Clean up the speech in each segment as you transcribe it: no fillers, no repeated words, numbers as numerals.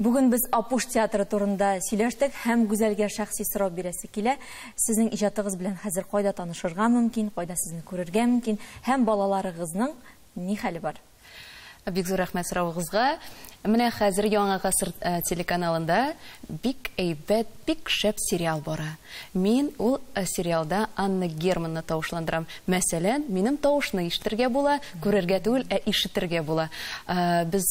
Бүген без Апуш театры турында сөйләштек һәм Гүзәлгә шәхси сорау бирәсе килә. Сезнең иҗатыгыз белән хәзер кайда танышырга мөмкин, кайда сезне күрергә мөмкин һәм балаларыгызның ни хәле бар? Бик зур рәхмәт соравыгызга. Менә хәзер Яңа гасыр телеканалында бик әйбәт, бик шәп сериал бара. Мин ул сериалда Анна Германны тавышландырам. Мәсәлән, минем тавышны ишетергә була, күрергә түгел, ә ишетергә була. Без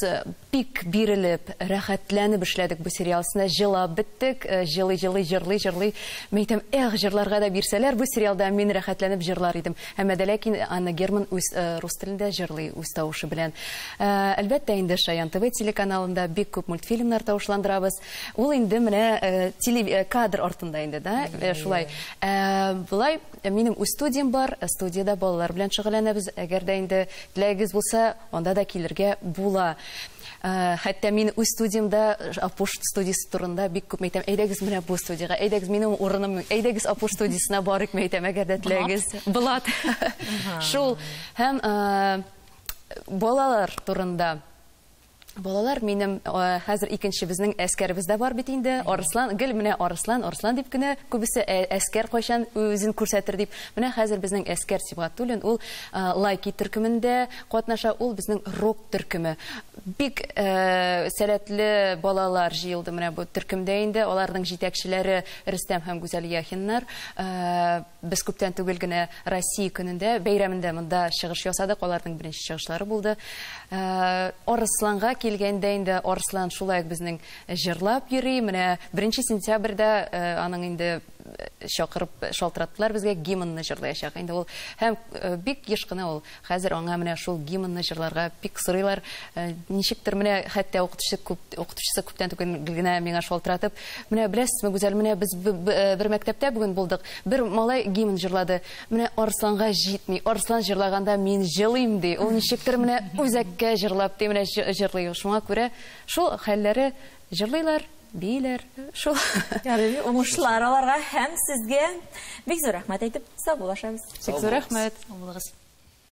бик бирелеп, рәхәтләнеп эшләдек бу сериал өстендә, җылап беттек, җылый-җылый, җырлый-җырлый. Мин әйтәм, эх, җырларга да бирсәләр бу сериалда, мин рәхәтләнеп җырлар идем. Әмма дә ләкин Анна Герман үз рус телендә җырлый, үз тавышы белән. Әлбәттә инде, Шаян ТВ телеканалында бик күп мультфильмнар тавышландырабыз. Ул инде менә теле кадр артында инде, да, шулай. Болай минем үз студиям бар, студиядә балалар белән шөгыльләнәбез. Әгәр дә инде теләгегез булса, анда да килергә була. Хәтта мин үз студиямдә Апуш студиясе турында бик күп әйтәм. Әйдәгез менә бу студиягә, әйдәгез минем урыным, әйдәгез Апуш студиясенә барыйк, мин әйтәм, әгәр дә теләгегез. Булат. Шул. Һәм балалар турында. Балалар минем хәзер икенче безнең Әскәребез дә бар бит инде. Арыслан, гел менә Арыслан, Арыслан дип кенә күбесе Әскәр кайчан үзен күрсәтер дип. Менә хәзер безнең Әскәр Сибгатуллин, ул Лайки төркемендә катнаша, ул безнең рок төркеме. Бик сәләтле балалар җыелды менә бу төркемдә инде. Аларның җитәкчеләре Рөстәм һәм Гүзәл Яхиннар. Без күптән түгел генә Россия көнендә, бәйрәмендә монда чыгыш ясадык. Аларның беренче чыгышлары булды. Арысланга килгәндә инде, Арыслан шулай ук безнең җырлап йөри. Менә 1 сентябрьдә аның инде чакырып шалтыраттылар безгә, гимнны җырлаячак. Инде ул һәм бик еш кына ул хәзер аңа менә шул гимнны җырларга бик сорыйлар. Ничектер менә хәтта укытучы күп, укытучысы күптән түгел генә миңа шалтыратып, менә беләсезме, Гүзәл, менә без бер мәктәптә бүген булдык. Бер малай гимн җырлады. Менә Арысланга җитми. Арыслан җырлаганда мин җылыйм ди. Ул ничектер менә үзәккә җырлап ди, менә җырлый. Шуңа күрә шул хәлләре җырлыйлар, бииләр, шул. Ярый, уңышлар аларга һәм сезгә бик зур рәхмәт әйтеп саубуллашабыз. Бик зур рәхмәт. Сау булыгыз.